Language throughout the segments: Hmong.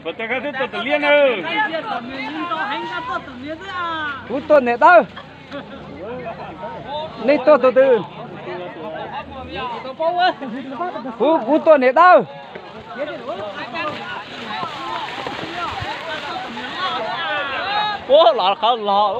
Puas tau koj twb tuaj tus liab na? Kuv tuaj niam dawb. Nej tuaj tus twg? Kuv, kuv tuaj niam dawb. Ua los qhov los.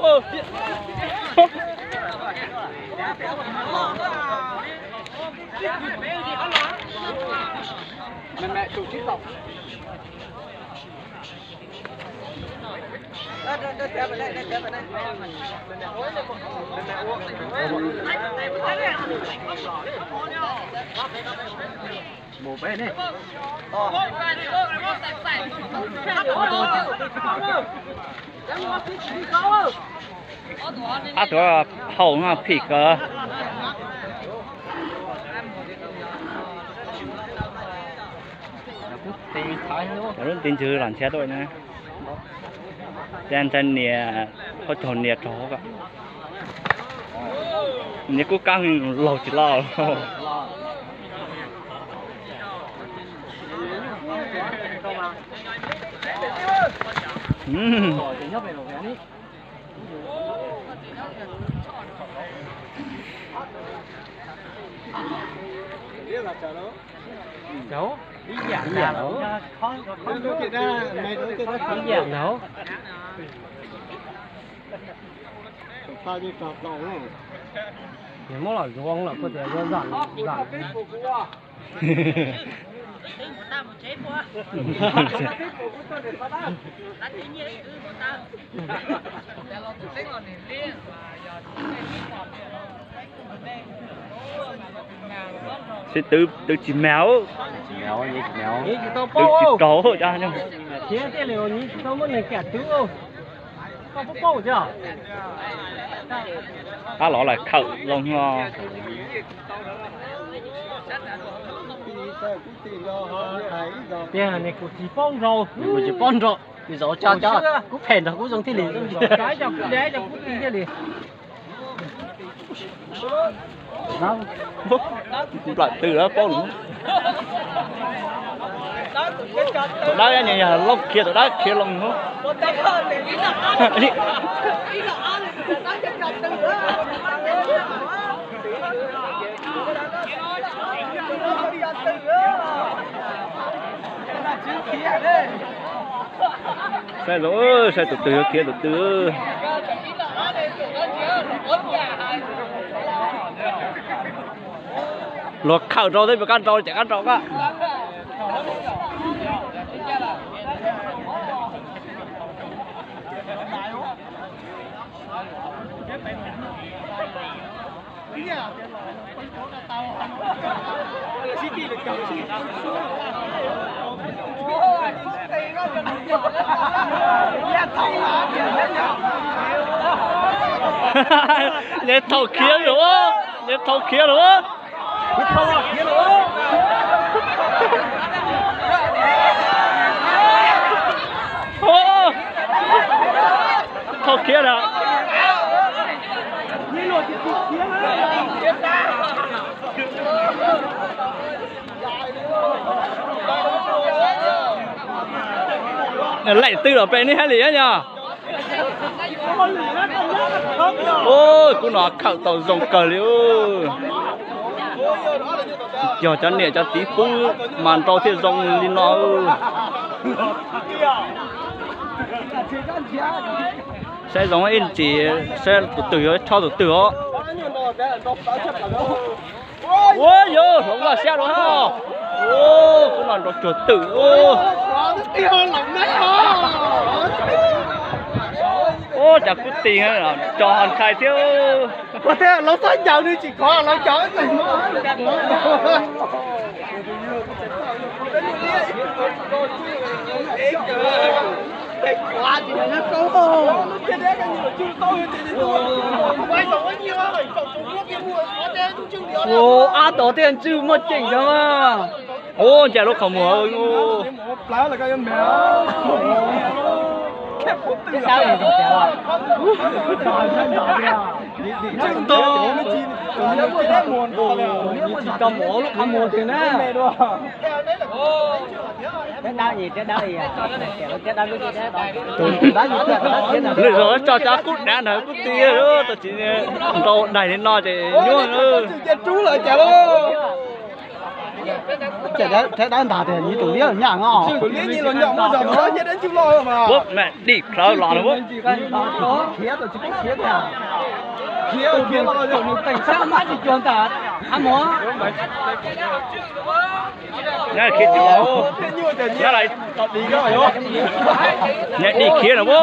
Ab, tuav haum no phim kawg. Cov lub ntiv ntswg los nrhiav tuaj na. Cas ntshai nias, qhov caug nias rau hauv ko. Nias kub kab laug tsis loj. Ib yam, ib yam ntawd. Nws muab los zuav los kuj tias yuav zam zam. Sib twv, twv tsis mag, twv tsis raug cov. Ab, los lawm khawm zoo no. Tiag, nws kuj tsis paub nraug, kuj tsis paub nraug, nws zaum tso cov kuv phem nrog kuv zoo thiaj li. Kuv tij thiaj li. Nplawm tw lawm paub lawm. Tus dawb nyob yog Looj khiav, tus dawb khiav Looj. Saib zoo, saib tus twg yuav khiav tus twg. Luag khawm rau thiab, kab nrau, ces kab nrau koj. Nws thaum khiav lawm, nws thaum khiav lawm. Thaum khiav lawm. Laim twg los pem nej hais li yog. Kuv no khawm tau zoo kawg li. Yog cov niam cov txiv pub mas nrau thiaj zoo li no. Saib zoo ib ntsis, saib tus twg yuav rho tus twg os. Ua yog hloov vaj siab rau hab. Kuv no nrau cuag twm. Ua cas kuv tis cov ho ntshai thiab. Ua thiab lawv txhob ncaws nws tsis khov lawv cov. Ua, ab tod thiaj ntswj muaj ceem ntag mas. Ua, ncaim lub qhov muag. Tsis tau mus lub qhov muag tiag na. Lwm zaus tso cov kub dav ntawd kub ti lub tau tsis nrau daig li no ces nyuaj. Rhaib dawb ntag tias nyiv tus liab los nyaj no. Ub, dij plhawv los lawm. Khiav khiav los, nws teem sab mab tsis cuag ntag. Ab mog. Khiav, nyiam dij khiav no.